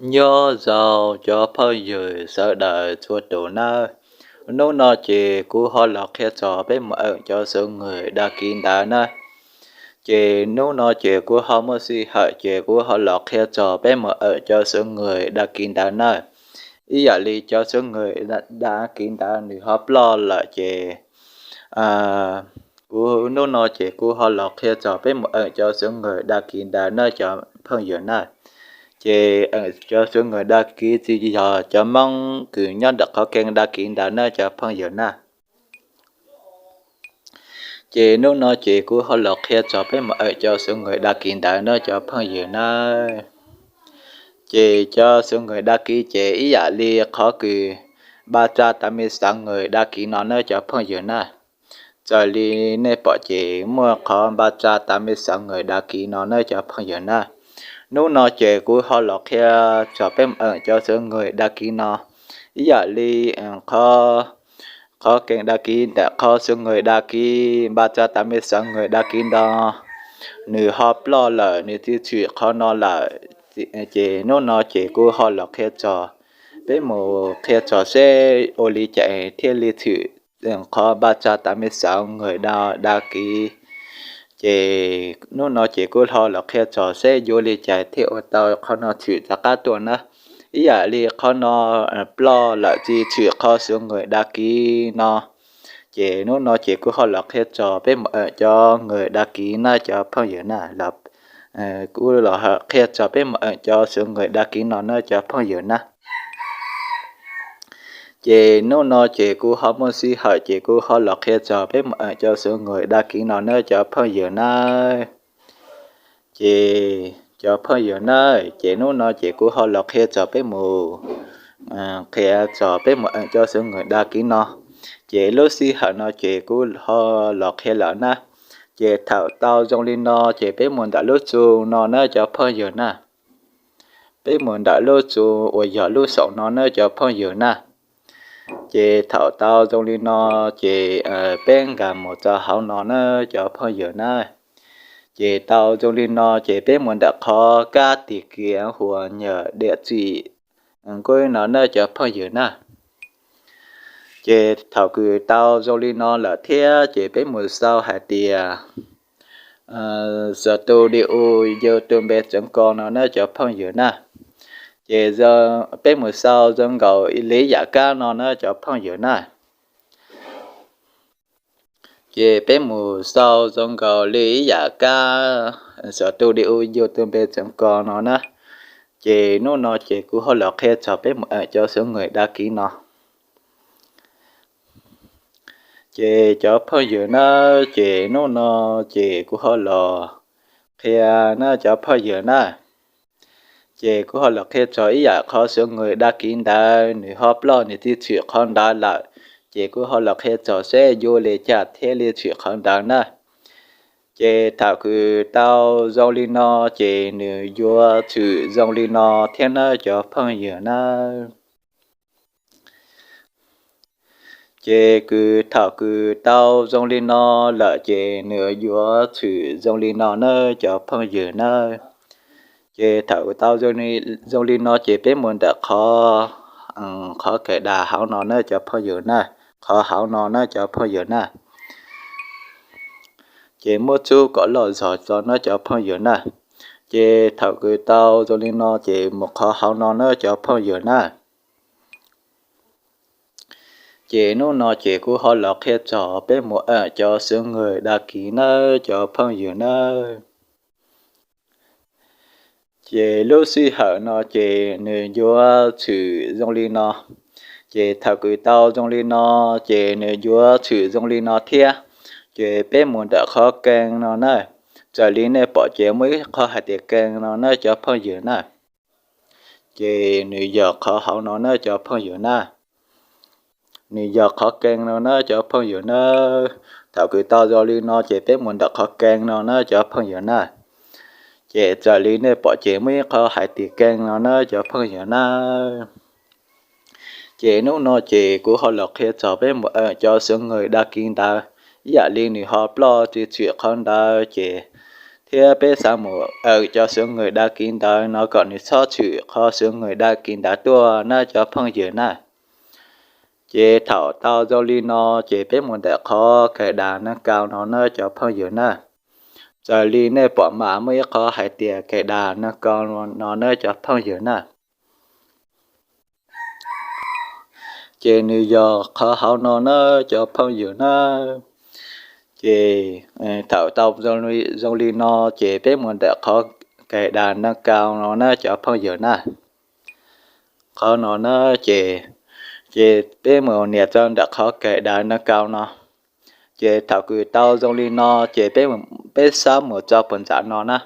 Nyob zoo cov phooj ywg sawv daws txhua tus nawb. Hnub no ces kuv ho los qhia txog peb mus eem cov số người đăng ký ntawd na. Ces hnub no ces kuv ho muaj sij hawm ces kuv ho los qhia txog peb mus eem cov số người đăng ký ntawd na. Ib yam li cov số người đăng ký ntawd nws ho ploj lawm ces kuv hnub no ces kuv ho los qhia txog peb mus eem cov số người đăng ký ntawd na cov phooj ywg na. Ces eem cov số người đăng ký tsis yog cov Hmoob kws nyob ntawm qhov kênh đăng ký ntawd na cov phooj ywg na. Ces hnub no ces kuv ho los qhia txog peb mus eem cov số người đăng ký ntawd na cov phooj ywg na. Ces cov số người đăng ký ces ib yam li qhov kws ba trăm tám mươi sáu người đăng ký no na cov phooj ywg na. Txawm li nej pom ces muaj qhov ba trăm tám mươi sáu người đăng ký no na cov phooj ywg na. Hnub no ces kuv ho los qhia txog peb mus eem cov số người đăng ký no. Ib yam li qhov kênh đăng ký ntawm qhov số người đăng ký ba trăm tám mươi sáu người đăng ký no nws ho ploj lawm, nws tsis tshwm qhov no lawm. Ces hnub no ces kuv ho los qhia txog, peb mus qhia txog seb ua li cas thiaj li tshwm qhov ba trăm tám mươi sáu người đăng ký. Ces hnub no ces kuv ho los qhia txog seb yuav li cas thiaj ua tau qhov no tshwm rov qab tuaj na. Ib yam li qhov no ploj lawm tsis tshwm qhov số người đăng ký no. Ces hnub no ces kuv ho los qhia txog peb mus eem cov người đăng ký na cov phooj ywg na. Kuv los qhia txog peb mus eem cov số người đăng ký no na cov phooj ywg na. Ces hnub no ces kuv ho muaj sij hawm ces kuv ho los qhia txog peb mus eem cov số người đăng ký no na cov phooj ywg na. Ces cov phooj ywg na, ces hnub no ces kuv ho los qhia txog peb mus, qhia txog peb mus eem cov số người đăng ký no. Ces lub sij hawm no ces kuv ho los qhia lawm na. Ces thaum tau zoo li no ces peb mus ntawm lub txu no na cov phooj ywg na. Peb mus ntawm lub txu uas yog lub xaum no na cov phooj ywg na. Ces thaum tau zoo li no ces peb nkag mus rau hauv no na cov phooj ywg na. Ces tau zoo li no ces peb mus ntawm qhov kab tis kiav huas nyam diam txim nkuj no na cov phooj ywg na. Ces thaum kws tau zoo li no lawm thiab ces peb mus sau hais tias studio YouTube npe txeev ko no na cov phooj ywg na. Ces peb mus sau zoo nkaus li yam kab no na cov phooj ywg na. Ces peb mus sau zoo nkaus li ib yam kab studio YouTube npe txeev ko no na. Ces hnub no ces kuv ho los qhia txog peb mus eem cov số người đăng ký no. Ces cov phooj ywg na, ces hnub no ces kuv ho los qhia na cov phooj ywg na. Ces kuv ho los qhia txog ib yam qhov số người đăng ký ntawd nws ho ploj nws tsis tshwm qhov ntawd lawm. Ces kuv ho los qhia txog seb yuav li cas thiaj li tshwm qhov ntawd na. Ces thaum kws tau zoo li no ces nws yuav tshwm zoo li no thiab na cov phooj ywg na. Ces kws thaum kws tau zoo li no lawm ces nws yuav tshwm zoo li no na cov phooj ywg na. Ces thaum kws tau zoo li no ces peb mus ntawm qhov, qhov kais das hauv no na cov phooj ywg na, qhov hauv no na cov phooj ywg na. Ces muab tsub kom loj zog tso na cov phooj ywg na. Ces thaum kws tau zoo li no ces mus qhov hauv no na cov phooj ywg na. Ces hnub no ces kuv ho los qhia txog peb mus eem cov số người đăng ký na cov phooj ywg na. Ces lub sij hawm no ces nws yuav tshwm zoo li no. Ces thaum kws tau zoo li no ces nws yuav tshwm zoo li no thiab. Ces peb mus ntawm qhov kênh no na. Txawm li nej pom ces muaj ib qho hais tias kênh no na cov phooj ywg na. Ces nws yog qhov hauv no na cov phooj ywg na. Nws yog qhov kênh no na cov phooj ywg na. Thaum kws tau zoo li no ces peb mus ntawm qhov kênh no na cov phooj ywg na. Ces txawm li nej pom ces muaj ib qho hais tias kênh no na cov phooj ywg na. Ces hnub no ces kuv ho los qhia txog peb mus eem cov số người đăng ký ntawd, ib yam li nws ho ploj tsis tshwm qhov ntawd ces thiab peb xav mus eem cov xwv nqwm dag kiv ntawd no kom nws txhob tshwm qhov xwv nqwm dag kiv ntawd tuaj na cov phooj ywg na. Ces thaum tau zoo li no ces peb mus ntawm qhov cài đặt nâng cao no na cov phooj ywg na. Raws li nej pom mas muaj ib qho hais tias cài đặt nâng cao no na cov phooj ywg na. Ces nws yog qhov hauv no na cov phooj ywg na. Ces thaum tau zoo li no ces peb mus ntawm qhov cài đặt nâng cao no na cov phooj ywg na. Qhov no na ces, ces peb mus nias rau ntawm qhov cài đặt nâng cao no. Ces thaum kws tau zoo li no ces peb, peb xab mus tso puag nram no na.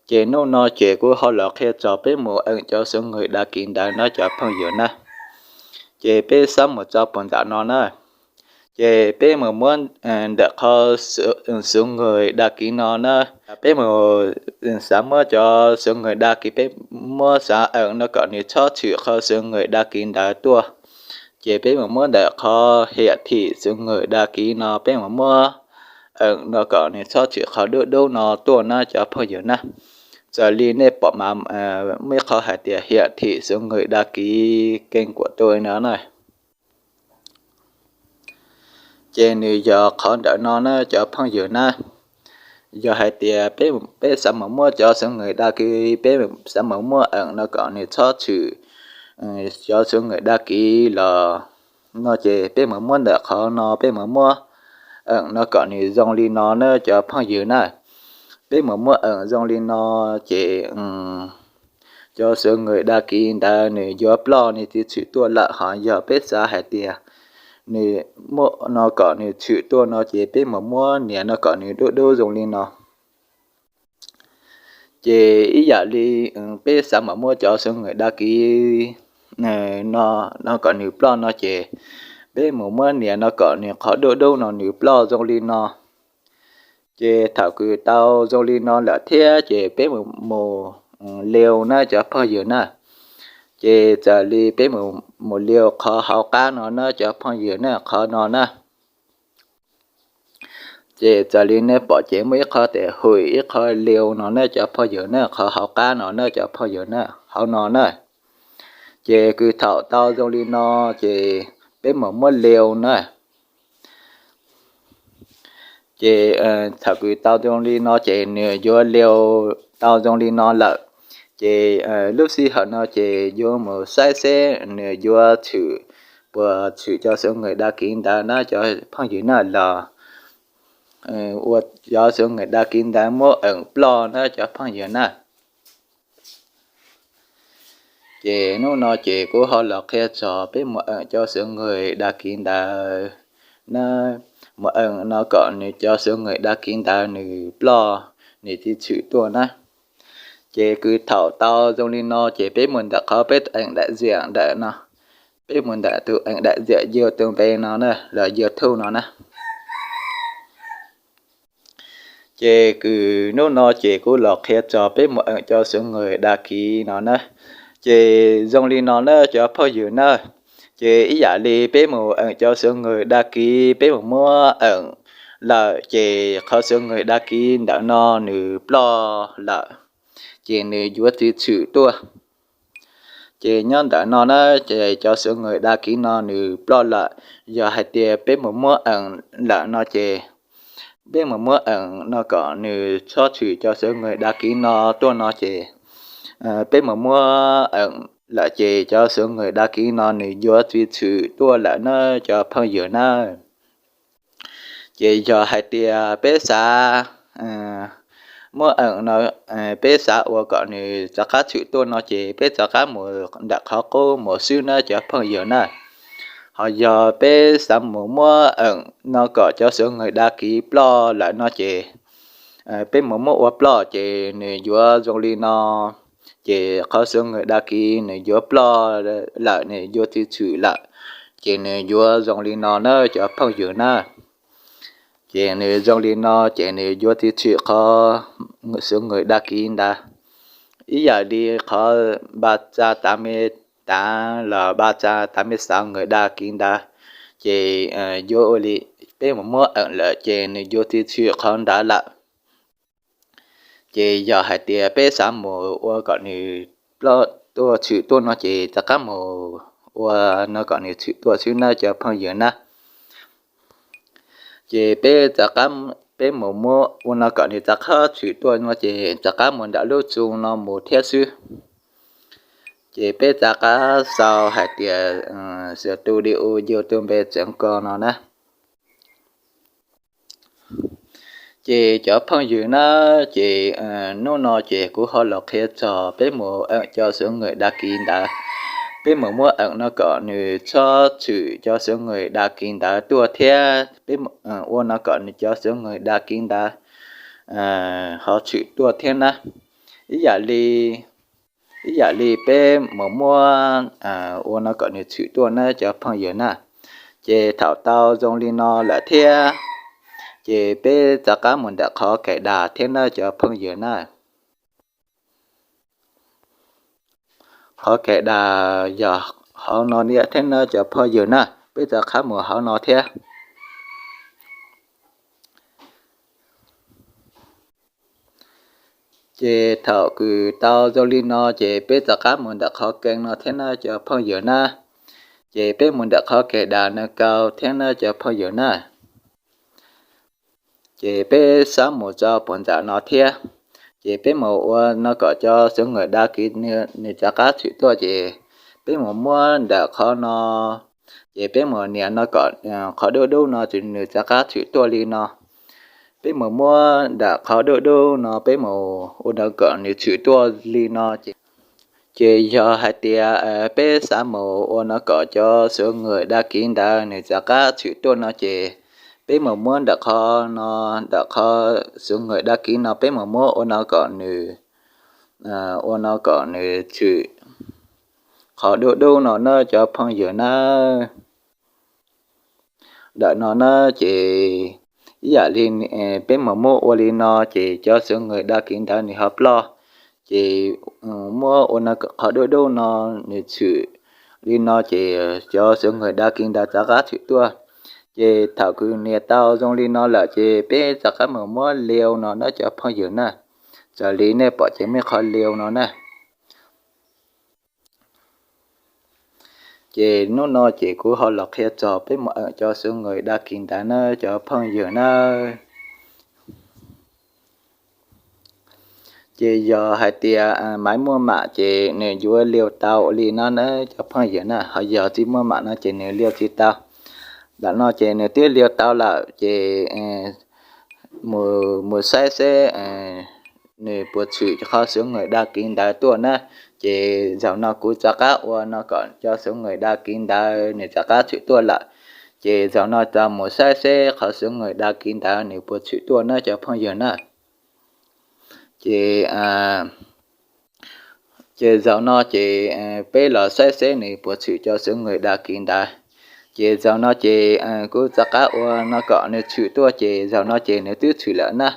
Ces hnub no ces kuv ho los qhia txog peb mus eem cov xwv nqwm dag kiv ntawd na cov phooj ywg na. Ces peb xab mus tso puag nram no na. Ces peb mus muab ntawm qhov xwv nqwm dag kiv no na. Peb mus xav muab cov xwv nqwm dag kiv, peb muab xav eem no kom nws txhob tshwm qhov xwv nqwm dag kiv ntawd tuaj. Ces peb mus muab ntawm qhov hiển thị xwv nqwm dag kiv no peb mus muab eem no kom nws txhob tshwm qhov dub dub no tuaj na cov phooj ywg na. Raws li nej pom mas muaj ib qho hais tias hiển thị xwv nqwm dag kiv kênh của tôi no na. Ces nws yog qhov ntawm no na cov phooj ywg na. Yog hais tias peb, peb xav mus muab cov xwv nqwm dag kiv, peb xav mus muab eem no kom nws txhob tshwm cov xwv nqwm dag kiv los no ces peb mus muab ntawm qhov no, peb mus muab eem no kom nws zoo li no na cov phooj ywg na. Peb mus muab eem zoo li no ces cov xwv nqwm dag kiv ntawd nws yuav ploj, nws tsis tshwm tuaj lawm. Ho yog peb xav hais tias nws muab no kom nws tshwm tuaj no ces peb mus muab nias no kom nws dub dub zoo li no. Ces ib yam li peb xav mus muab cov xwv nqwm dag kiv no, no kom nws ploj no ces peb mus muab nias no kom nws qhov dub dub no nws ploj zoo li no. Ces thaum kws tau zoo li no lawm thiab ces peb mus, mus liu na cov phooj ywg na. Ces raws li peb mus, mus liu qhov hauv qab no na cov phooj ywg na, qhov no na. Ces raws li nej pom ces muaj ib qho tes hwm, ib qho liu no na cov phooj ywg na, qhov hauv qab no na cov phooj ywg na, hauv no na. Ces kws thaum tau zoo li no ces peb mus muab liu na. Ces thaum kws tau zoo li no ces nws yuav liu tau zoo li no lawm. Ces lub sij hawm no ces yuav mus saib seb nws yuav tshwm, puas tshwm cov xwv nqwm dag kiv ntawd na cov phooj ywg na los ua cov xwv nqwm dag kiv ntawd muab eem ploj na cov phooj ywg na. Ces hnub no ces kuv ho los qhia txog peb mus eem cov xwv nqwm dag kiv ntawd na, mus eem no kom nws cov xwv nqwm dag kiv ntawd nws ploj, nws tsis tshwm tuaj na. Ces kws thaum tau zoo li no ces peb mus ntawm qhov peb tus eem daim ziam ntawm no, peb mus ntawm tus eem daim ziam YouTube no na, los YouTube no na. Ces kws hnub no ces kuv los qhia txog peb mus eem cov xwv nqwm dag kiv no na. Ces zoo li no na cov phooj ywg na, ces ib yam li peb mus eem cov xwv nqwm dag kiv, peb mus muab eem lawm ces qhov xwv nqwm dag kiv ntawm no nws ploj lawm, ces nws yuav tsis tshwm tuaj. Ces nyob ntawm no na, ces cov xwv nqwm dag kiv no nws ploj lawm. Yog hais tias peb mus muab eem lawm no ces peb mus muab eem no kom nws txhob tshwm cov xwv nqwm dag kiv no tuaj no ces peb mus muab eem lawm ces cov xwv nqwm dag kiv no nws yuav tsis tshwm tuaj lawm na cov phooj ywg na. Ces yog hais tias peb xav muab eem no, peb xav ua kom nws rov qab tshwm tuaj no ces peb rov qab mus ntawm qhov qub mus xwb na cov phooj ywg na. Ho yog peb xav mus muab eem no kom cov xwv nqwm dag kiv ploj lawm no ces peb mus muab ua ploj ces nws yuav zoo li no. Ces qhov xwv nqwm dag kiv nws yuav ploj lawm, nws yuav tsis tshwm lawm, ces nws yuav zoo li no na cov phooj ywg na. Ces nws zoo li no ces nws yuav tsis tshwm qhov xwv nqwm dag kiv ntawd. Ib yam li qhov ba txav tav me tav los ba txav tav me xav nqwm dag kiv ntawd, ces yuav ua li peb mus muab eem lawm ces nws yuav tsis tshwm qhov ntawd lawm. Ces yog hais tias peb xav mus ua kom nws ploj tuaj tshwm tuaj no ces rov qab mus ua no kom nws tshwm tuaj xwb na cov phooj ywg na. Ces peb rov qab, peb mus muab ua no kom nws rov qab tshwm tuaj no ces rov qab mus nram lub xu no mus thiab xwb. Ces peb rov qab sau hais tias studio YouTube txeev ko no na. Ces cov phooj ywg na, ces hnub no ces kuv ho los qhia txog peb mus eem cov xwv nqis dag kis ntawd. Peb mus muab eem no kom nws txhob tshwm cov xwv nqis dag kis ntawd tuaj thiab peb ua no kom nws cov xwv nqis dag kis ntawd ho tshwm tuaj thiab na. Ib yam li, ib yam li peb mus muab ua no kom nws tshwm tuaj na cov phooj ywg na. Ces thaum tau zoo li no lawm thiab, ces peb rov qab mus ntawm qhov kaim das thiab na cov phooj ywg na. Qhov kaim das yog hauv no niam thiab na cov phooj ywg na, peb rov qab mus hauv no thiab. Ces thaum kws tau zoo li no ces peb rov qab mus ntawm qhov kees no thiab na cov phooj ywg na. Ces peb mus ntawm qhov kaim das no kau thiab na cov phooj ywg na. Ces peb xab mus tso puas nram no thiab. Ces peb mus ua no kom cov xwv nqis dag kis nws rov qab tshwm tuaj ces peb mus muab ntawm qhov no. Ces peb mus nias no kom qhov dub dub no nws rov qab tshwm tuaj li no. Peb mus muab ntawm qhov dub dub no peb mus ua no kom nws tshwm tuaj li no. Ces yog hais tias peb xav mus ua no kom cov xwv nqis dag kis ntawd nws rov qab tshwm tuaj no ces peb mus muab ntawm qhov no, ntawm qhov xwv nqis dag kis no peb mus muab ua no kom nws, ua no kom nws tshwm qhov dub dub no na cov phooj ywg na. Ntawm no na ces ib yam li peb mus muab ua li no ces cov xwv nqis dag kis ntawd nws ho ploj. Ces muab ua no kom qhov dub dub no nws tshwm li no ces cov xwv nqis dag kis ntawd rov qab tshwm tuaj. Ces thaum kws nias tau zoo li no lawm ces peb rov qab mus muab liu no na cov phooj ywg na. Raws li nej pom ces muaj qhov liu no na. Ces hnub no ces kuv ho los qhia txog peb mus eem cov xwv nqis dag kis ntawd na cov phooj ywg na. Ces yog hais tias maiv muaj mam ces nws yuav liu tau li no na cov phooj ywg na, ho yog tsis muaj mam no ces nws liu tsis tau. Ntawm no ces nws twb liu tau lawm ces mus saib seb nws puas tshwm qhov xwv nqis dag kis ntawd tuaj na. Ces zaum no kuv rov qab ua no kom cov xwv nqis dag kis ntawd nws rov qab tshwm tuaj lawm. Ces zaum no rov mus saib seb qhov xwv nqis dag kis ntawd nws puas tshwm tuaj na cov phooj ywg na. Ces ces zaum no ces peb los saib seb nws puas tshwm cov xwv nqis dag kis ntawd. Ces zaum no ces kuv rov qab ua no kom nws tshwm tuaj ces zaum no ces nws twb tshwm lawm na.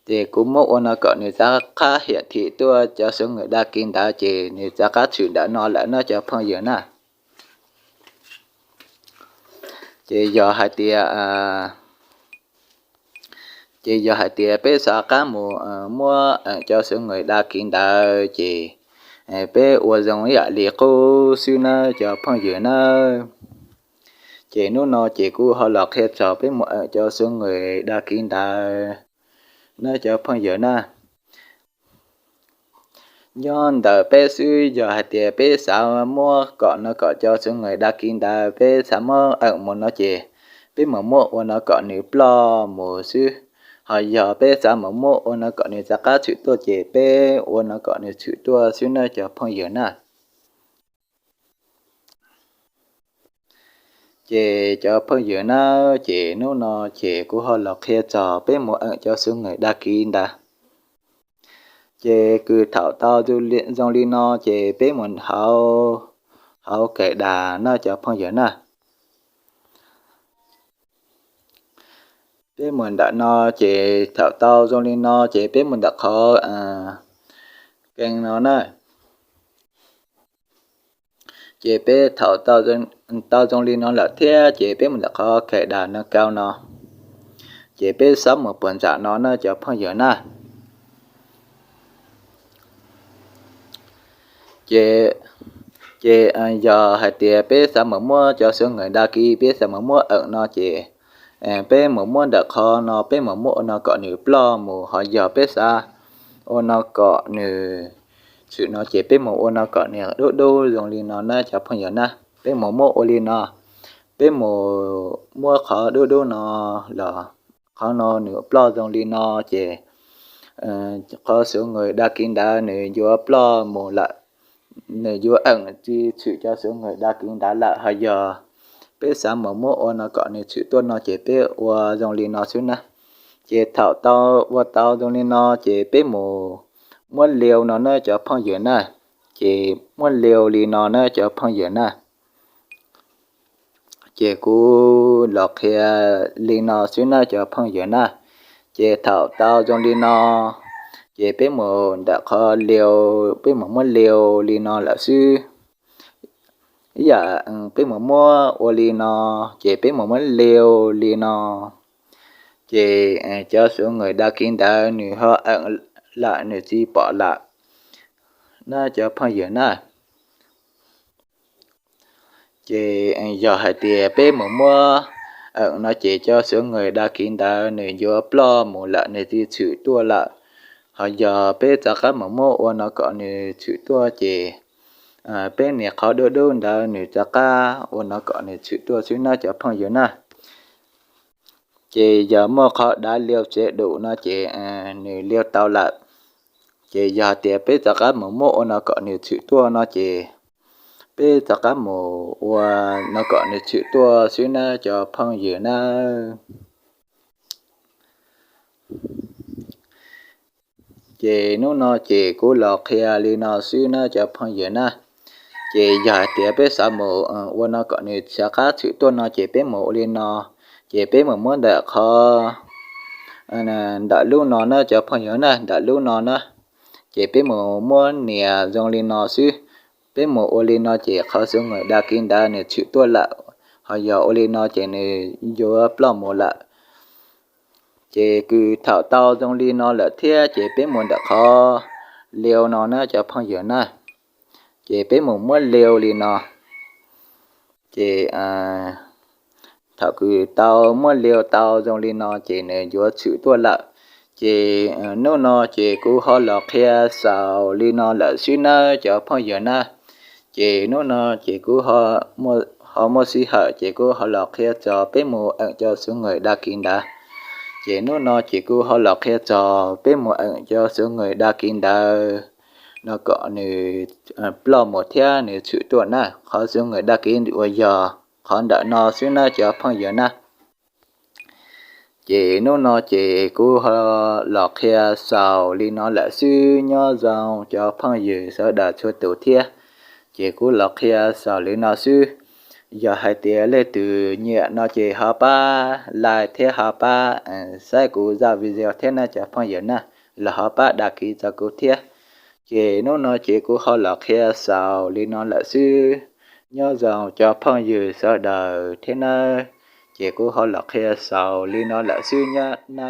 Ces kuv muab ua no kom nws rov qab hiam thim tuaj cov xwv nqis dag kis ntawd ces nws rov qab tshwm ntawm no lawm na cov phooj ywg na. Ces yog hais tias ces yog hais tias peb xav qab mus muab cov xwv nqis dag kis ntawd ces peb ua zoo ib yam li qub xwb na cov phooj ywg na. Ces hnub no ces kuv ho los qhia txog peb mus eem cov xwv nqis dag kis ntawd na cov phooj ywg na. Nyob ntawm peb xwb, yog hais tias peb xav muab kom no kom cov xwv nqis dag kis ntawd peb xav muab eem mus no ces peb mus muab ua no kom nws ploj mus xwb. Ho yog peb xav mus muab ua no kom nws rov qab tshwm tuaj ces peb ua no kom nws tshwm tuaj xwb na cov phooj ywg na. Ces cov phooj ywg na, ces hnub no ces kuv ho los qhia txog peb mus eem cov xwv nqis dag kis ntawd. Ces kws thaum tau zoo li no ces peb mus hauv, hauv kaim das na cov phooj ywg na. Peb mus ntawm no ces thaum tau zoo li no ces peb mus ntawm qhov kees no na. Ces peb thaum tau zoo li no lawm thiab ces peb mus ntawm qhov kaim das no kau no. Ces peb xab mus puag nram no na cov phooj ywg na. Ces, ces yog hais tias peb xav mus muab cov xuv nqwm dag kis, peb xav mus muab eem no ces peb mus muab ntawm qhov no, peb mus muab ua no kom nws ploj mus, ho yog peb xav ua no kom nws txhwm no ces peb mus ua no kom nws dub dub zoo li no na cov phooj ywg na. Peb mus muab ua li no, peb mus muab qhov dub dub no los qhov no nws ploj zoo li no ces qhov xuv nqwm dag kis ntawd nws yuav ploj mus lawm, nws yuav eem tsis txhwm cov xuv nqwm dag kis ntawd lawm. Ho yog peb xav mus muab ua no kom nws txhwm tuaj no ces peb ua zoo li no xwb na. Ces thaum tau ua tau zoo li no ces peb mus muab liu no na cov phooj ywg na. Ces muab liu li no na cov phooj ywg na. Ces kuv los qhia li no xwb na cov phooj ywg na. Ces thaum tau zoo li no ces peb mus ntawm qhov liu, peb mus muab liu li no lawm xwb. Ib yam peb mus muab ua li no, ces peb mus muab liu li no, ces cov xuv nqwm dag kis ntawd nws ho eem lawm, nws tsis pom lawm na cov phooj ywg na. Ces yog hais tias peb mus muab eem no ces cov xuv nqwm dag kis ntawd nws yuav ploj mus lawm, nws tsis txhwm tuaj lawm. Ho yog peb rov qab mus muab ua no kom nws txhwm tuaj ces peb nias qhov dub dub ntawd nws rov qab ua no kom nws txhwm tuaj xwb na cov phooj ywg na. Ces yog muaj qhov dav liu tsev dum no ces nws liu tau lawm. Ces yog tias peb rov qab mus muab ua no kom nws txhwm tuaj no ces peb rov qab mus ua no kom nws txhwm tuaj xwb na cov phooj ywg na. Ces hnub no ces kuv los qhia li no xwb na cov phooj ywg na. Ces yog hais tias peb xav mus ua no kom nws rov qab txhwm tuaj no ces peb mus ua li no. Ces peb mus muab ntawm qhov ntawm lub no na cov phooj ywg na, ntawm lub no na. Ces peb mus muab nias zoo li no xwb. Peb mus ua li no ces qhov xuv nqwm dag kis ntawd nws txhwm tuaj lawm. Ho yog ua li no ces nws yuav ploj mus lawm. Ces kws thaum tau zoo li no lawm thiab ces peb mus ntawm qhov liu no na cov phooj ywg na. Ces peb mus muab liu li no. Ces thaum kws tau muab liu tau zoo li no ces nws yuav txhwm tuaj lawm. Ces hnub no ces kuv ho los qhia xaus li no lawm xwb nawb cov phooj ywg na. Ces hnub no ces kuv ho muaj sij hawm ces kuv ho los qhia txog peb mus eem cov xuv nqwm dag kis ntawd. Ces hnub no ces kuv ho los qhia txog peb mus eem cov xuv nqwm dag kis ntawd no kom nws ploj mus thiab nws txhwm tuaj na. Qhov xuv nqwm dag kis uas yog qhov ntawm no xwb na cov phooj ywg na. Ces hnub no ces kuv ho los qhia xaus li no lawm xwb, nyob zoo cov phooj ywg sawv daws txhua tus thiab. Ces kuv los qhia xaus li no xwb. Yog hais tias leej twg nyiam no ces ho pab like thiab ho pab saib kuv zaj video thiab na cov phooj ywg na, los ho pab dag kis rau kuv thiab. Ces hnub no ces kuv ho los qhia xaus li no lawm xwb, nyob zoo cov phooj ywg sawv daws thiab nawb. Ces kuv ho los qhia xaus li no lawm xwb nyob na.